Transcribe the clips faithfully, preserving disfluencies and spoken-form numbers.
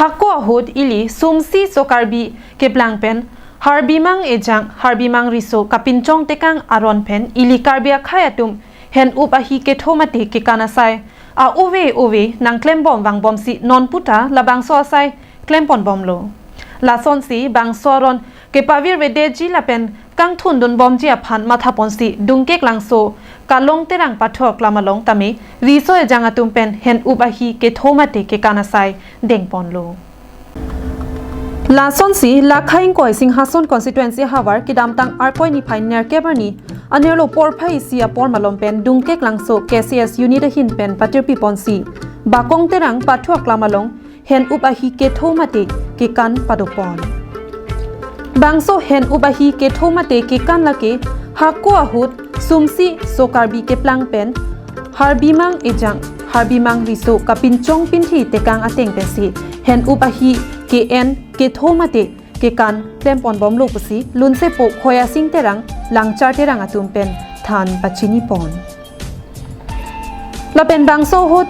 Hako ahut ili Sumsi So Karbi keplang pen Harbimang Ejang, Harbimang Riso kapinchong tekang aron pen ili Karbi akhei atum hen-up ahi ketho mate kekan asai a-ove ove nangklembom vangbomsi non puta labangso asai klempon bomlo. Lasonsi bangso aron kepavir vedeji lapen kangthundun bomji aphan mathaponsi Dungkeklangso Kalong Terang Pathor Klam along tame Riso Ejang atum pen hen-up ahi ketho mate kekan asai dengponlo. Lasonsi Lakha ingkoi Singhason constituency havar kedamtang Arkoi niphai nerkep arni anerlo porphai isi apor malom pen Dungkeklangso K C S unit ahin pen patirpiponsi Bakong Terang Pathor Klam along hen-up ahi ketho mate kekan padopon. Bangso hen-up ahi ketho mate kekan lake hako ahut Sumsi So Karbi keplang pen Harbimang Ejang, Harbimang Riso kapinchong pinthi tekang ateng pensi hen-up ahi ke-en ketho mate kekan klempon bomlo pusi lunsepo Khoyasing Terang, Langchar Terang atum pen than pachinipon. Lapen bangso ahut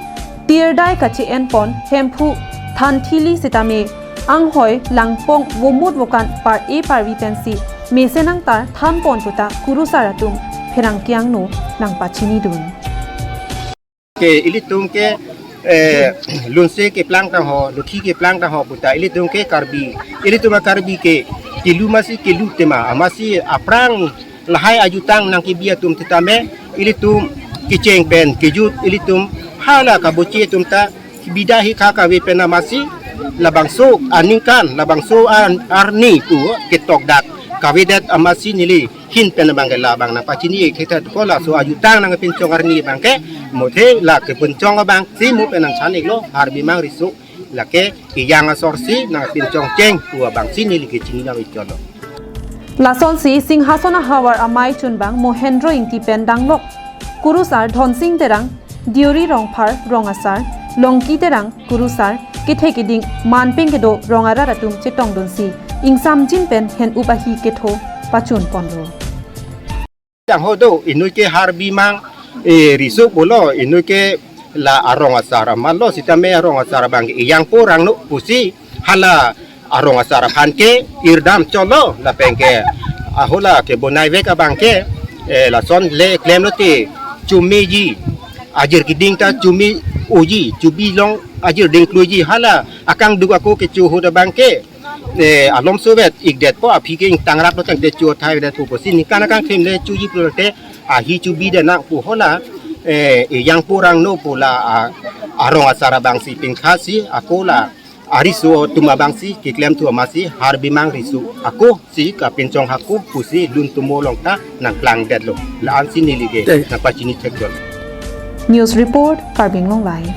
tirdai kache-enpon Hemphu thanthili sitame anghoi langpong vomut vokan par-e parvi pensi mesen angtar thanpon puta kurusar atum pherangke angno nangpachinidun. Ke ilitum ke eh, lunse keplang tangho, luthi keplang tangho puta ilitum ke Karbi. Ilitum a-Karbi ke kelu masi kelu tema, amasi aphrang lahai ajutang nangkebi atum titame ilitum kecheng pen kejut ilitum hala kabochi atum ta bida hi kha kave pen amasi labangso aningkan labangso an arni pu ketokdak kavedet amasi neli hin pen abang ke labang nangpachini thekthek ko laso ajutang nangpinchong arni abang ke mothe la kepinchong abangsi mo pen nangsan-iklo Harbimang Riso lake ejang asorsi nangpinchong cheng pu abangsi neli kechini nang-iklo. Lasonsi Singhason ahavar amei chunbang Mohendro Ingti pen danglok kurusar Dhonsing Terang, Deori Rongphar rong asar, Longki Terang kurusar, kethe keding manpeng kedo rong arat atum chetongdunsi ingsamjin pen hen-up ahi ketho pachunponlo. Jangho do inut ke Harbimang eh, Riso pulo, inut ke la arong asar amatlo sitame arong asar abang ke ejang porang no pusi hala arong asar aphan ke irdam cholo lapen ke ahola kebonai vek abang ke eh, lason le klemlote chumeji ajir keding ta chumi oji chubi long ajir dingkluji hala akangduk ako kecho ahut abang ke eh, alom sovet ikdet po aphi ke ingtang rap lo tangte chu thai det po pusi ningkan akangthim le chuji pulote ahi chubi de nang pu hola eh, ejang porang no pu la ah, arong asar abangsi pingkhasi ako la ariso atum abangsi keklem thu amasi Harbimang Riso ako si kapinchong hako pusi lun tumo along ta nangklangdetlo. La-ansi neli ke Te. nangpachini thekdun. News report, Karbi Anglong Live.